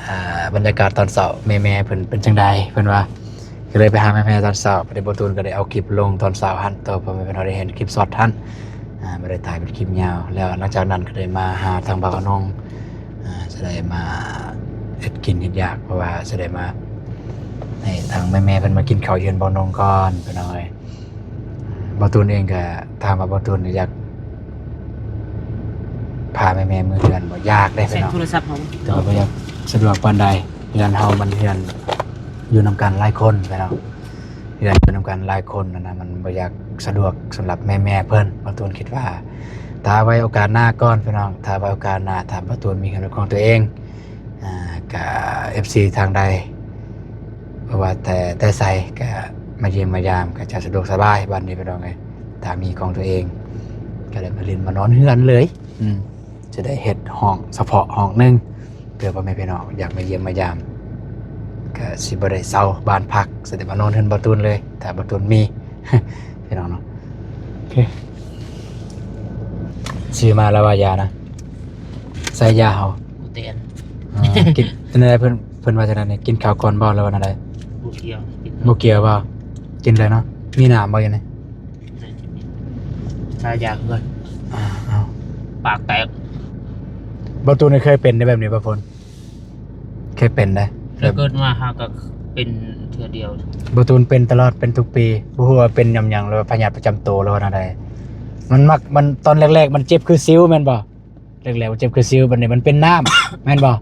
ອ່າ ບັນຍາກາດຕອນເຊົ້າ ແມ່ໆເພິ່ນເປັນຈັ່ງໃດ ເພິ່ນວ່າ ກໍເລີຍໄປຫາແມ່ໆຕອນເຊົ້າ ບັດນີ້ບ່າວຕູນກໍໄດ້ເອົາຄລິບລົງຕອນເຊົ້າຫັ້ນ ຕໍ່ພໍ່ແມ່ພີ່ນ້ອງໄດ້ເຫັນຄລິບຊັອດຫັ້ນ ອ່າ ບໍ່ໄດ້ຖ່າຍເປັນຄລິບຍາວ ແລ້ວຫຼັງຈາກນັ້ນກໍໄດ້ມາຫາທາງບ່າວອານົງ ອ່າ ຈະໄດ້ມາເຮັດກິນເຮັດຢາກ ເພາະວ່າຈະໄດ້ມາໃຫ້ທາງແມ່ໆເພິ່ນມາກິນເຂົ້າຢູ່ເຮືອນບ່າວນົງກ່ອນ ພີ່ນ້ອງເອີຍ ບ່າວຕູນເອງກໍ ຖາມວ່າບ່າວຕູນຢາກພາແມ່ໆເມືອເຮືອນບໍ່? ຢາກເດ້ ໃຊ້ໂທລະສັບເຮົາ ແຕ່ວ່າບໍ່ຢາກສະດວກປານໃດ ເຮືອນເຮົາມັນເຮືອນຢູ່ນຳກັນຫຼາຍຄົນ ພີ່ນ້ອງ ເຮືອນຢູ່ນຳກັນຫຼາຍຄົນຫັ້ນນະ ມັນບໍ່ຢາກສະດວກສຳລັບແມ່ໆເພິ່ນ ບ່າວຕູນຄິດວ່າ ຖ້າໄວ້ໂອກາດໜ້າກ່ອນ ພີ່ນ້ອງ ຖ້າໄວ້ໂອກາດໜ້າ ຖ້າບ່າວຕູນມີເຮືອນເປັນຂອງຕົວເອງ ອ່າ ກະ ເອັຟຊີ ທາງໃດ ບໍ່ວ່າແຕ່ ແຕ່ໃສກະມາຢ້ຽມມາຢາມ ກະຈະສະດວກສະບາຍ ບາດນີ້ພີ່ນ້ອງເອີຍ ຖ້າມີຂອງຕົວເອງ ກະໄດ້ມາຫຼິ້ນມານອນເຮືອນເລີຍ ອືມ ຈະໄດ້ເຮັດຫ້ອງສະເພາະຫ້ອງໜຶ່ງ ເພື່ອພໍ່ແມ່ພີ່ນ້ອງຢາກມາຢ້ຽມມາຢາມ ກະຊິບໍ່ໄດ້ເຊົ່າບ້ານພັກ ຊິໄດ້ມານອນເຮືອນບ່າວຕູນເລີຍ ຖ້າບ່າວຕູນມີ ພີ່ນ້ອງເນາະ ໂອເຄ. ຊື້ມາແລ້ວວ່າຢານະ ໃສ່ຢາເຮົາ ບໍ່ແຕນ ອ່າ ກິນ ເປັນແນວໃດ ເພິ່ນ ເພິ່ນວ່າຈັ່ງໃດນີ້ ກິນເຂົ້າກ່ອນບໍ່ ຫຼືວ່າແນວໃດ? ບໍ່ກ່ຽວ ບໍ່ກ່ຽວບໍ່? ກິນເລີຍເນາະ. ມີນ້ຳບໍ່ຢູ່ນີ້? ໃສ່ຢາກ່ອນ ອ່າ ເອົາ ປາກແຕກ. ບໍ່ຕູນເຄີຍເປັນໄດ້ແບບນີ້ບໍ່ ຝົນ? ເຄີຍເປັນເດ້ ແຕ່ເກີດມາຫາກໍເປັນເທື່ອດຽວ. ບໍ່ຕູນເປັນຕະຫຼອດ ເປັນທຸກປີ ບໍ່ຮູ້ວ່າເປັນຍ້ອນຫຍັງ ຫຼືວ່າພະຍາດປະຈຳໂຕ ຫຼືວ່າແນວໃດ. ມັນມັກ ມັນຕອນແລກໆ ມັນເຈັບຄືສິວແມ່ນບໍ່? ແລກໆ ມັນເຈັບຄືສິວ ບັດນີ້ມັນເປັນນ້ຳ ແມ່ນບໍ່?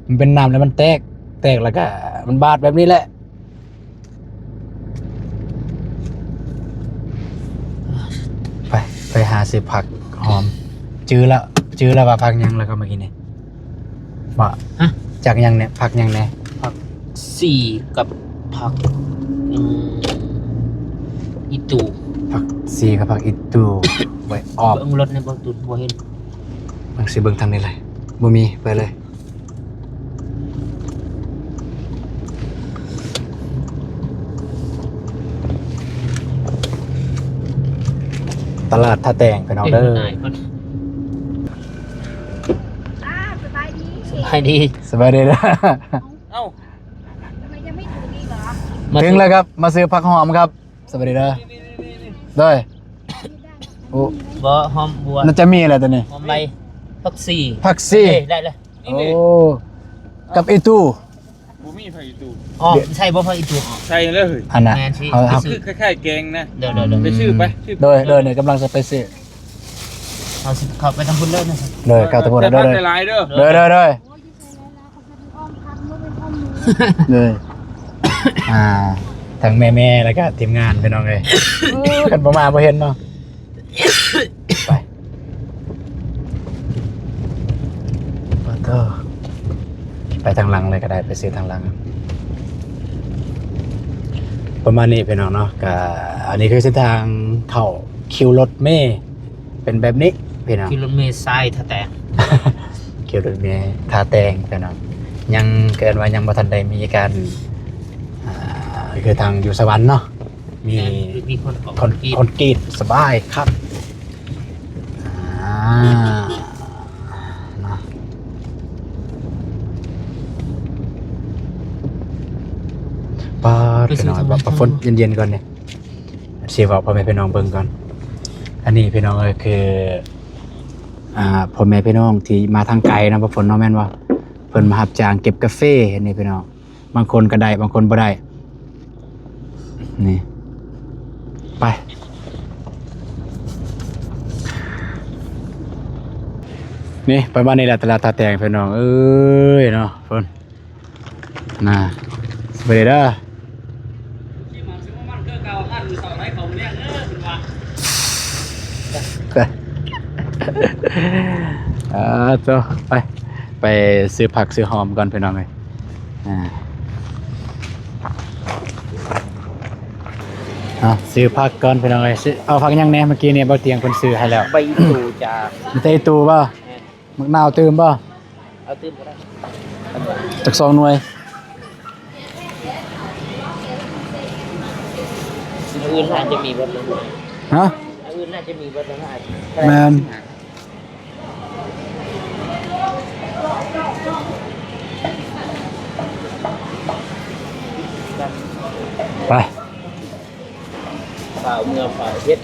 ມັນເປັນນ້ຳແລ້ວມັນແຕກ ແຕກແລ້ວກໍມັນບາດແບບນີ້ແຫຼະ. ໄປ ໄປຫາຊື້ຜັກຫອມ ຈື່ແລ້ວ ຈື່ແລ້ວວ່າຜັກຫຍັງ ແລ້ວກໍມາກິນນີ້ ວ່າ ຮະ? ຈັກຫຍັງແດ່ ຜັກຫຍັງແດ່? ຜັກຊີກັບຜັກ ອືມ ອີຕູ່. ຜັກຊີກັບຜັກອີຕູ່ ໄວ້ອອກ. ເບິ່ງລົດໃນເບິ່ງຕູ່ ບໍ່ເຫັນ. ເບິ່ງ ຊິເບິ່ງທາງນີ້ເລີຍ ບໍ່ມີ ໄປເລີຍ. ຕະຫຼາດທ່າແຕງ ພີ່ນ້ອງເດີ. ເອີ ສະບາຍດີ ສະບາຍດີ ສະບາຍດີເດີ. ເອົ້າ ເອົ້າ ທຳໄມຍັງໄມ່ເຖິງອີກເຫຼືອ? ມາເຖິງແລ້ວຄັບ ມາຊື້ຜັກຫອມຄັບ. ສະບາຍດີເດີ. ນີ້ໆໆໆ ໂດຍ. ໂອ້ ບໍ່ ຫອມບົວ ໜ້າຈະມີແຫຼະໂຕນີ້ ຫອມໃບ ຜັກຊີ ຜັກຊີ ເອີ ໄດ້ເລີຍ. ນີ້ ໂອ້ ນີ້ ກັບອີຕູ່ ບໍ່ມີຜັກອີຕູ່. ອໍ ໃສ່ບໍ່ຜັກອີຕູ່? ໃສ່ເລີຍ ອັນນ່າ ແມ່ນຊິ ເຮົາ ເຮົາ ໄປຊື້ ຄ້າຍໆແກງນະ. ໂດຍໆໆ ໄປຊື້ໄປ ຊື້ ໂດຍໆ ນີ້ກຳລັງຈະໄປຊື້. ເຮົາຊິເຂົ້າໄປທາງພຸ້ນເລີຍນະ. ໂດຍ ເຂົ້າທາງພຸ້ນ ໂດຍໆ ແຕ່ຜັກຫຼາຍໆເດີ. ໂດຍໆໆ ເລີຍ ອ່າ ທັງແມ່ໆ ແລ້ວກະທີມງານ ພີ່ນ້ອງເອີຍ. ເອີ ຄັນບໍ່ມາບໍ່ເຫັນເນາະ. ໄປ ປາໂທ້ ໄປທາງຫຼັງເລີຍກໍໄດ້ ໄປຊື້ທາງຫຼັງ ປະມານນີ້ ພີ່ນ້ອງເນາະ. ກະອັນນີ້ຄືເສັ້ນທາງເຂົ້າຄິວລົດເມ ເປັນແບບນີ້ພີ່ນ້ອງ ຄິວລົດເມສາຍທ່າແຕງ ຄິວລົດເມທ່າແຕງພີ່ນ້ອງ. ຍັງ ເອີ້ນວ່າຍັງບໍ່ທັນໄດ້ມີການ ອ່າ ຄືທາງຢູ່ສະຫວັນເນາະ ມີ ແມ່ນ ມີຄອນ ຄອນ ຄອນກຣີດ ຄອນກຣີດສະບາຍຄັກ ອ່າ ເນາະ. ປາດ ພີ່ນ້ອງ ໄປຊື້ທາງ ວ່າ ທາງ ຝົນເຢັນໆກ່ອນນີ້ ຊິເວົ້າພໍ່ແມ່ພີ່ນ້ອງເບິ່ງກ່ອນ. ອັນນີ້ພີ່ນ້ອງເອີຍ ຄື ອ່າ ພໍ່ແມ່ພີ່ນ້ອງທີ່ມາທາງໄກເນາະ ບໍ່ຝົນເນາະ ແມ່ນບໍ່? ເພິ່ນມາຮັບຈ້າງເກັບກາເຟ ອັນນີ້ພີ່ນ້ອງ ບາງຄົນກໍໄດ້ ບາງຄົນບໍ່ໄດ້. ນີ້ ໄປ ນີ້ ປະມານນີ້ແຫຼະ ຕະຫຼາດທ່າແຕງ ພີ່ນ້ອງເອີຍເນາະ. ເພິ່ນ ນະ ໄປເດີ ໄປ ເອີ ໂຕ ໄປ ໄປຊື້ຜັກຊື້ຫອມກ່ອນ ພີ່ນ້ອງເອີຍ. ອ່າ ເອົາ ຊື້ຜັກກ່ອນ ພີ່ນ້ອງເອີຍ. ຊື້ ເອົາຜັກຫຍັງແດ່? ເມື່ອກີ້ນີ້ ບໍ່ຕຽງເພິ່ນຊື້ໃຫ້ແລ້ວ ໃບອີຕູ່ຈ້າ. ມີແຕ່ອີຕູ່ບໍ່? ແມ່ນ. ໝາກນາວຕື່ມບໍ່? ເອົາຕື່ມກໍໄດ້ ຈັກສອງໜ່ວຍ. ມື້ອື່ນໜ້າຈະມີເບິດແລ້ວ. ຮະ? ມື້ອື່ນໜ້າຈະມີເບິດແລ້ວ. ແມ່ນ. ໄປ ຝາກເມືອຝາກເຮັດ.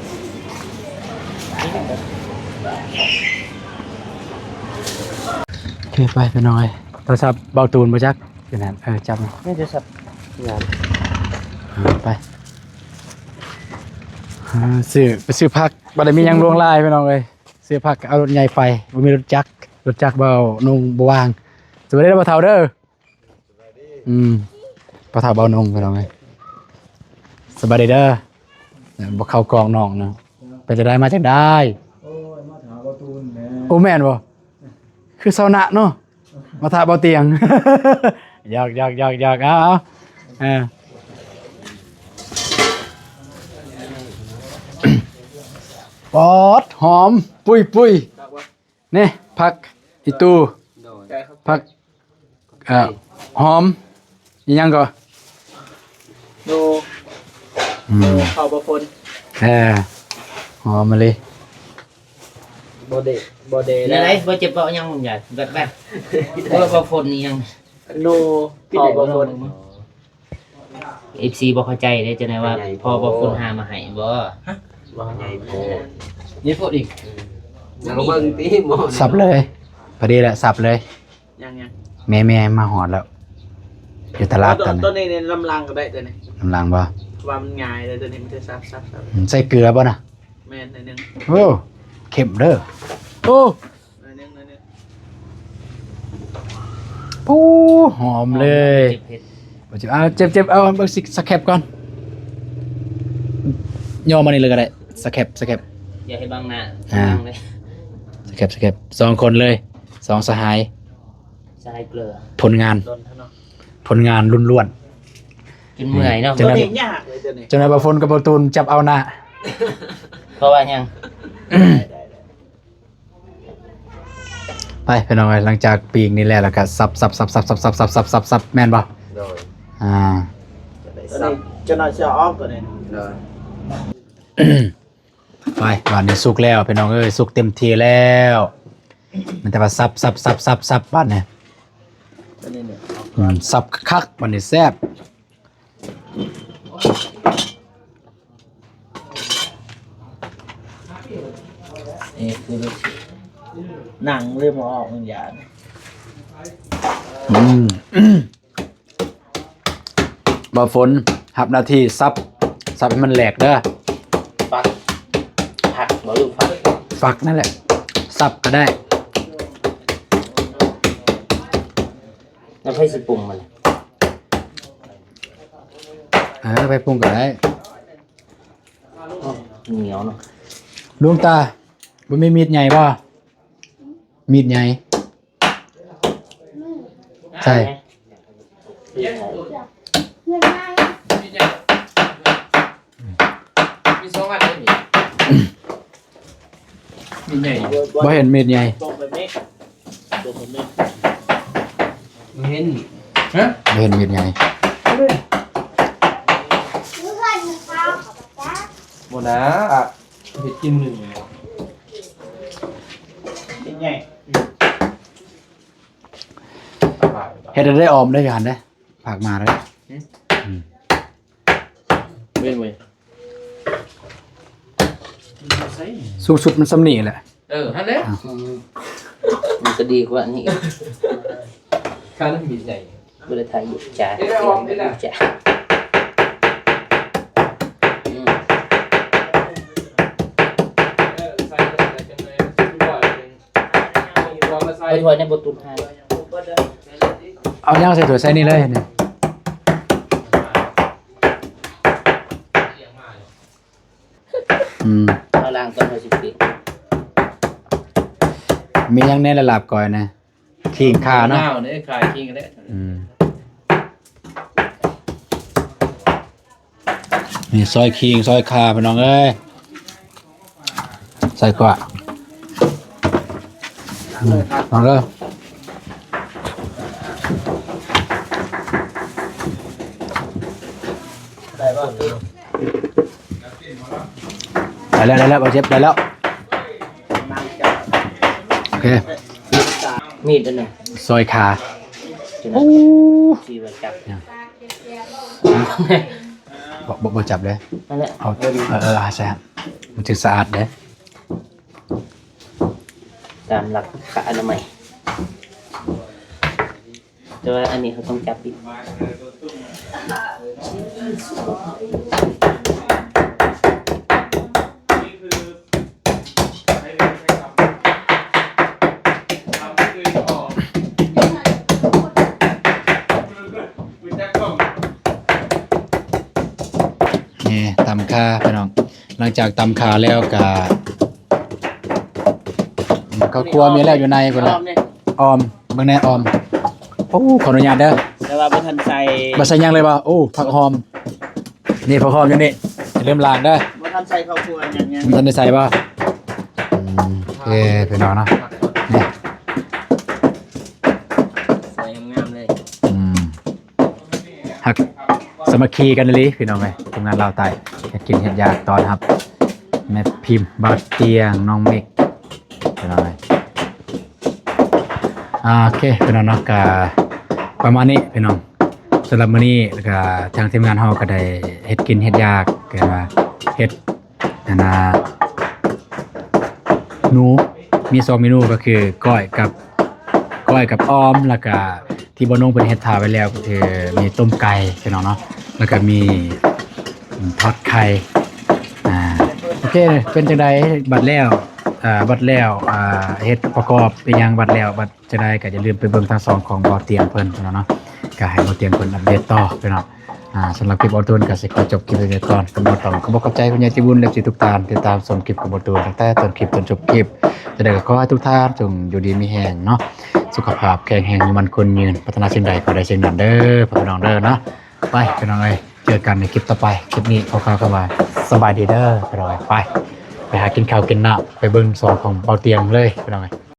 ໂອເຄ ໄປ ພີ່ນ້ອງເອີຍ. ໂທລະສັບເບົາຕູນບໍ່ຈັກຢູ່ນັ້ນ. ເອີ ຈັບ ນີ້ໂທລະສັບງານ. ເອີ ໄປ ເອີ ຊື້ ໄປຊື້ຜັກ ບໍ່ໄດ້ມີຫຍັງຫຼວງຫຼາຍ ພີ່ນ້ອງເອີຍ. ຊື້ຜັກ ເອົາລົດໃຫຍ່ໄປ ບໍ່ມີລົດຈັກ ລົດຈັກເບົານົງບໍ່ວ່າງ. ສະບາຍດີເດີ ພໍ່ເຖົ້າເດີ. ອືມ ປະທາເບົານົງ ພີ່ນ້ອງເອີຍ. ສະບາຍດີເດີ. ບໍ່ເຂົ້າກ້ອງນ້ອງນະ. ເປັນຈັ່ງໃດ ມາຈັ່ງໃດ? ໂອ້ຍ ມາຖາມເບົາຕູນແຫຼະ. ໂອ້ ແມ່ນບໍ່? ຄືຊາວນະເນາະ ມາຖາມເບົາຕຽງ. ຢອກໆໆໆ ເອົາໆ ເອີ ປອດ ຫອມປຸ້ຍໆ. ນີ້ ຜັກອີຕູ່ ໂດຍ ຜັກ ເອີ ຫອມ ອີຫຍັງກໍ ໂດ ອືມ ເຂົ້າບໍ່ຝົນ ເອີ ຫອມມາເລີຍ. ບໍ່ໄດ້ ບໍ່ໄດ້ ແນວໃດ ບໍ່ເຈັບເບາະຫຍັງ ມັນໃຫຍ່ແບບໆ ບໍ່ ບໍ່ຝົນອີ່ຫຍັງ ໂນ ພໍ່ບໍ່ຝົນ ເອັຟຊີບໍ່ເຂົ້າໃຈເດ້ ຈັ່ງໃດວ່າພໍ່ບໍ່ຄົ້ນຫາມາໃຫ້ບໍ່? ບໍ່ໃຫຍ່ໂພດ ໃຫຍ່ໂພດອີກ ເຮົາເບິ່ງຕິໝໍ ສັບເລີຍ ພໍດີແຫຼະ ສັບເລີຍ ຍັງໆ ແມ່ໆ ມາຮອດແລ້ວ ຢູ່ຕະຫຼາດ ໂອ້ ຕົວ ຕົວນີ້ນີ້ລຳລາງກໍໄດ້ ຕົວນີ້ລຳລາງບໍ່? ວ່າມັນງ່າຍເດ້ ຕົວນີ້ມັນຈະສັບໆໆ ອືມ ໃສ່ເກືອບໍ່ນະ? ແມ່ນໜ້ອຍໜຶ່ງ ໂອ້ ເຂັ້ມເດີ ໂອ້ ໜ້ອຍໜຶ່ງ ໜ້ອຍໜຶ່ງ ໂອ້ ຫອມເລີຍ ເຈັບເຮັດ ບໍ່ເຈັບ ເອົາ ເຈັບໆ ເອົາ ເບິ່ງຊິສະແຄບກ່ອນ ຍໍມານີ້ເລີຍກໍໄດ້ ສະແຄບ ສະແຄບ ຢ່າໃຫ້ບັງໜ້າ ອ່າ ບັງເລີຍ ສະແຄບ ສະແຄບ ສອງຄົນເລີຍ ສອງສະຫາຍ ສະຫາຍເກືອ ຜົນງານ ດົນເນາະ ຜົນງານລ້ວນໆ ຈົນເມື່ອຍເນາະ ຈົນ ຕົວນີ້ຍາກເລີຍ ຕົວນີ້ ຈົນວ່າບໍ່ຝົນກັບບໍ່ຕູນຈັບເອົາໜ້າ ເພາະວ່າຫຍັງ? ໄປພີ່ນ້ອງເອີຍ ຫຼັງຈາກປີ້ງນີ້ແລ້ວ ແລ້ວກໍສັບໆໆໆ ແມ່ນບໍ່? ໂດຍ ອ່າ ຈະໄດ້ສັບ ຕົວນີ້ຈະໜ້ອຍຊິເອົາອອກ ຕົວນີ້ ໂດຍ ໄປ ບາດນີ້ສຸກແລ້ວພີ່ນ້ອງເອີຍ ສຸກເຕັມທີ່ແລ້ວ ມີແຕ່ວ່າສັບໆໆໆ ບາດນີ້ ອັນນີ້ນີ້ ອືມ ສັບຄັກໆ ບາດນີ້ແຊບ ນີ້ຄືໜັງເລີຍບໍ່ອອກ ມັນຢານ ອືມ ບ່າວຝົນຮັບໜ້າທີ່ສັບ ສັບໃຫ້ມັນແຫຼກເດີ ຝັກ ຝັກ ບໍ່ລືມຝັກ ຝັກນັ້ນແຫຼະ ສັບກໍໄດ້ ແລ້ວໃຜຊິປຸງມັນ ເອີ ໃຜປຸງກໍໄດ້ ໜຽວເນາະ ຫຼວງຕາ ບໍ່ມີມີດໃຫຍ່ບໍ່? ມີດໃຫຍ່ ໃສ່ ມີສອງອັນເດ້ ມີດໃຫຍ່ ບໍ່ເຫັນມີດໃຫຍ່ ຕົກແບບນີ້ ຕົກແບບນີ້ ບໍ່ເຫັນ ຮະ ບໍ່ເຫັນມີດໃຫຍ່ ບໍ່ນາ ເຮັດກິນມື້ໜຶ່ງ ເຮັດໃຫຍ່ ເຮັດໃຫ້ໄດ້ອອມເດ້ ຢູ່ຫັ້ນເດ້ ຝາກມາເດີ ຫຶ ອືມ ເປັນບໍ່? ສູງສຸດມັນສ່ຳນີ້ແຫຼະ ເອີ ຫັ້ນແຫຼະ ອ່າ ມັນກໍດີກວ່ານີ້ ຄັນມີດໃຫຍ່ ບໍ່ໄດ້ຖ່າຍຢູ່ຈ້າ ເຮັດແລ້ວ ເຮັດແລ້ວ ອືມ ເອົາຖ້ວຍໃນບໍ່ຕຸນໃຫ້ ເອົາຫຍັງໃສ່ຖ້ວຍ ໃສ່ນີ້ເລີຍນີ້ ອືມ ເອົາລ້າງກ່ອນ ເຮົາຊິປິດ ມີຫຍັງແດ່ລະ ລາບກ້ອຍນະ? ຂີງ ຂ່າເນາະ ໜາວເດ້ ຂ່າ ຂີງກໍໄດ້ ອືມ ນີ້ຊອຍຂີງ ຊອຍຂ່າ ພີ່ນ້ອງເອີຍ ໃສ່ກວ່າ ອືມ ເອົາເດີ ໄດ້ບໍ່? ໄດ້ແລ້ວ ໄດ້ແລ້ວ ບໍ່ເຈັບ ໄດ້ແລ້ວ ໂອເຄ ມີດອັນນັ້ນ ຊອຍຂາ ໂອ້ ຊິວ່າຈັບ ບໍ່ ບໍ່ ບໍ່ຈັບເດ້ ນັ້ນແຫຼະ ເອົາ ເອີ ເອີ ໃສ່ ມັນຊິສະອາດເດ້ ຕາມຫຼັກສຸຂະອະນາໄມ. ແຕ່ວ່າອັນນີ້ເຮົາຕ້ອງຈັບອີກ ນີ້ຕຳຂ່າພີ່ນ້ອງ ຫຼັງຈາກຕຳຂ່າແລ້ວກະ ເຂົ້າຄົວມີແລ້ວຢູ່ໃນພຸ້ນແຫຼະ ອອມເບິ່ງແດ່ ອອມ ໂອ້ ຂໍອະນຸຍາດເດີ ແຕ່ວ່າບໍ່ທັນໃສ່ ບໍ່ໃສ່ຫຍັງເລີຍບໍ່ ໂອ້ ຜັກຫອມ ນີ້ຜັກຫອມຢູ່ນີ້ ຢ່າລືມລ້າງເດີ ບໍ່ທັນໃສ່ເຂົ້າຄົວຫຍັງ ບໍ່ທັນໄດ້ໃສ່ບໍ່ ອືມ ໂອເຄ ພີ່ນ້ອງເນາະ ນີ້ ສວຍງາມໆເລີຍ ອືມ ຮັກສາມັກຄີກັນອີ່ຫຼີພີ່ນ້ອງເອີຍ ທີມງານລາວໃຕ້ ເຮັດກິນເຮັດຢາກຕ້ອນຮັບ ແມ່ພິມ ບ່າວຕຽງ ນ້ອງເມັກ ພີ່ ອ່າ ໂອເຄພີ່ນ້ອງເນາະ ກະປະມານນີ້ພີ່ນ້ອງ ສຳລັບມື້ນີ້ ແລ້ວກະທາງທີມງານເຮົາກະໄດ້ເຮັດກິນເຮັດຢາກ ກະວ່າເຮັດ ອັນນ່າ ໜູ ມີສອງເມນູ ກະຄືກ້ອຍກັບ ກ້ອຍກັບອ່ອມ ແລ້ວກະທີ່ບ່າວນົງເພິ່ນເຮັດຖ້າໄວ້ແລ້ວ ກະຄືມີຕົ້ມໄກ່ພີ່ນ້ອງເນາະ ແລ້ວກະມີ ອືມ ທອດໄຂ່ ອ່າ ໂອເຄ ເປັນຈັ່ງໃດບັດແລ້ວ ອ່າ ບັດແລ້ວ ອ່າ ເຮັດປະກອບອີ່ຫຍັງບັດແລ້ວ ບັດຈັ່ງໃດກະຢ່າລືມໄປເບິ່ງທາງຊ່ອງຂອງບ່າວຕຽງເພິ່ນເນາະ ກະໃຫ້ບ່າວຕຽງເພິ່ນອັບເດດຕໍ່ພີ່ນ້ອງ ອ່າ ສຳລັບຄລິບອອນໂຕນກະຊິຂໍຈົບຄລິບໄວ້ກ່ອນ ກໍຕ້ອງຂອບອົກຂອບໃຈຜູ້ໃຫຍ່ໃຈບຸນ ເອັຟຊີ ທຸກທ່ານ ທີ່ຕາມຊົມຄລິບຂອງບ່າວໂຕນຕັ້ງແຕ່ຕົ້ນຄລິບຈົນຈົບຄລິບ ຈັ່ງໃດກໍຂໍໃຫ້ທຸກທ່ານຈົ່ງຢູ່ດີມີແຮງເນາະ ສຸຂະພາບແຂງແຮງ ອາຍຸໝັ້ນຂວັນຍືນ ປາດຖະໜາສິ່ງໃດຂໍໄດ້ສິ່ງນັ້ນເດີ ພໍ່ພີ່ນ້ອງເດີເນາະ ໄປພີ່ນ້ອງເອີຍ ເຈີກັນໃນຄລິບຕໍ່ໄປ ຄລິບນີ້ຂໍກ່າວຄຳວ່າສະບາຍດີເດີພີ່ນ້ອງເອີຍ ໄປ ໄປຫາກິນເຂົ້າກິນນ້ຳ ໄປເບິ່ງສວນຂອງບ່າວຕຽງເລີຍພີ່ນ້ອງເອີຍ.